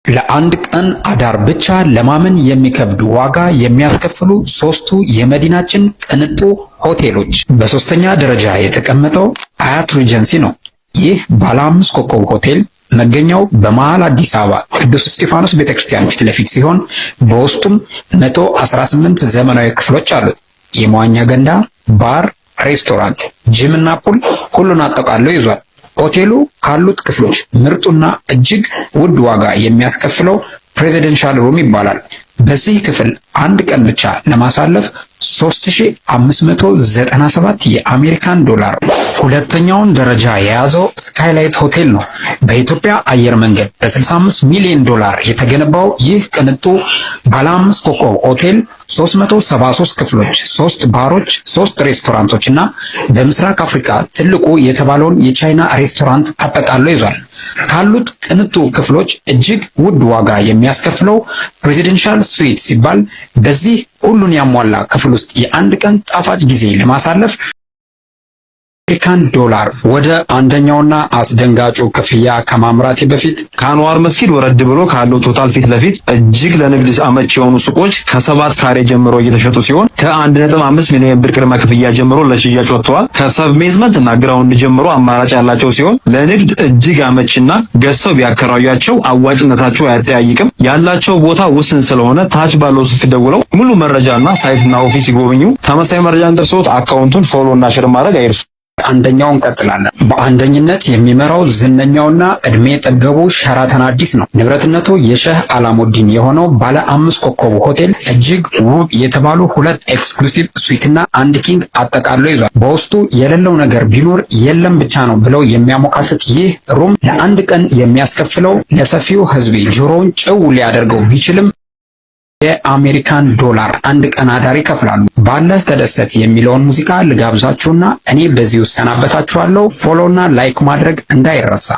ለአንድ ቀን አዳር ብቻ ለማመን የሚከብድ ዋጋ የሚያስከፍሉ ሶስቱ የመዲናችን ቅንጡ ሆቴሎች። በሶስተኛ ደረጃ የተቀመጠው አያት ሪጀንሲ ነው። ይህ ባለ አምስት ኮከብ ሆቴል መገኛው በመሃል አዲስ አበባ ቅዱስ እስጢፋኖስ ቤተክርስቲያን ፊት ለፊት ሲሆን በውስጡም 118 ዘመናዊ ክፍሎች አሉት። የመዋኛ ገንዳ፣ ባር፣ ሬስቶራንት፣ ጂም እና pool ሁሉን አጠቃሎ ይዟል። ሆቴሉ ካሉት ክፍሎች ምርጡና እጅግ ውድ ዋጋ የሚያስከፍለው presidential room ይባላል። በዚህ ክፍል አንድ ቀን ብቻ ለማሳለፍ 3597 የአሜሪካን ዶላር። ሁለተኛውን ደረጃ የያዘው ስካይላይት ሆቴል ነው። በኢትዮጵያ አየር መንገድ በ65 ሚሊዮን ዶላር የተገነባው ይህ ቅንጡ ባለ አምስት ኮከብ ሆቴል 373 ክፍሎች፣ 3 ባሮች፣ 3 ሬስቶራንቶች እና በምስራቅ አፍሪካ ትልቁ የተባለውን የቻይና ሬስቶራንት አጠቃሎ ይዟል። ካሉት ቅንጡ ክፍሎች እጅግ ውድ ዋጋ የሚያስከፍለው presidential suite ሲባል በዚህ ሁሉን ያሟላ ክፍል ውስጥ የአንድ ቀን ጣፋጭ ጊዜ ለማሳለፍ አሜሪካን ዶላር። ወደ አንደኛውና አስደንጋጩ ክፍያ ከማምራቴ በፊት ከአንዋር መስጊድ ወረድ ብሎ ካለው ቶታል ፊት ለፊት እጅግ ለንግድ አመቺ የሆኑ ሱቆች ከ7 ካሬ ጀምሮ እየተሸጡ ሲሆን ከ1.5 ሚሊዮን ብር ቅድመ ክፍያ ጀምሮ ለሽያጭ ወጥተዋል። ከ sub basement እና ground ጀምሮ አማራጭ ያላቸው ሲሆን ለንግድ እጅግ አመቺና ገዝተው ቢያከራዩቸው አዋጭነታቸው አያጠያይቅም። ያላቸው ቦታ ውስን ስለሆነ ታች ባለው ስልክ ደውለው ሙሉ መረጃና site ና office ይጎብኙ። ተመሳሳይ መረጃ እንዲደርሶት account ኡን follow እና share ማድረግ አይርሱ። አንደኛው እንቀጥላለን። በአንደኝነት የሚመራው ዝነኛውና እድሜ ጠገቡ ሸራተን አዲስ ነው። ንብረትነቱ የሼህ አላሙዲን የሆነው ባለ አምስት ኮከቡ ሆቴል እጅግ ውብ የተባሉ ሁለት exclusive suite ና አንድ king አጠቃሎ ይዟል። በውስጡ የሌለው ነገር ቢኖር የለም ብቻ ነው ብለው የሚያሞካሹት ይህ room ለአንድ ቀን የሚያስከፍለው ለሰፊው ሕዝብ ጆሮውን ጭው ሊያደርገው ቢችልም የአሜሪካን ዶላር አንድ ቀን አዳር ይከፍላሉ። ባለህ ተደሰት የሚለውን ሙዚቃ ልጋብዛችሁና እኔ በዚሁ እሰናበታችኋለሁ። Follow ና like ማድረግ እንዳይረሳ።